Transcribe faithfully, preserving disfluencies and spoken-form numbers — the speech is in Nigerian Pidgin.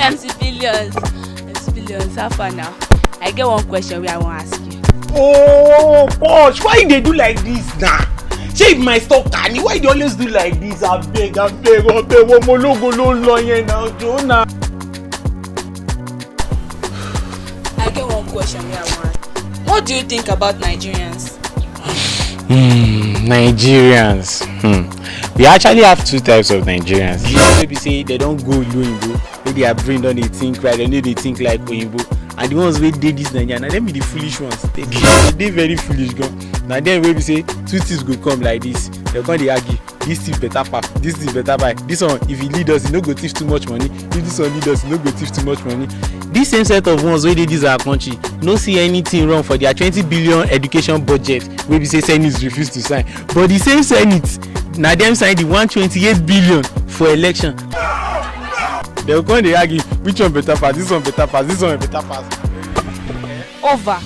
M C billions. M C billions, how far now? I get one question wey I wan ask you. Oh, Posh, why you dey do like this now? Shey if my store can, why you dey always do like this? Abeg, abeg, abeg, ọmọ ológo ló ń lọ yẹn náà, jọ̀ọ́ náà. I get one question wey I wan ask. What do you think about Nigerians? Hmm, Nigerians. Hmm. We actually have two types of Nigerians. The ones wey be say they don go ilu oyinbo, wey their brain don dey think right, they no dey think like oyinbo. And the ones wey dey this Nigeria, na dem be the foolish ones. They dey, they dey very foolish gan. Na dem wey be say two things go come like this, they come dey argue. This thing better pass, this thing better buy. This one, if he lead us, he no go thief too much money. If this one lead us, he no go thief too much money. This same set of ones wey dey this our country no see anything wrong for their twenty billion education budget wey be say Senate refuse to sign. But the same Senate, na dem sign the one twenty-eight billion for election. They go come dey argue, which one better pass, this one better pass, this one better pass. Over.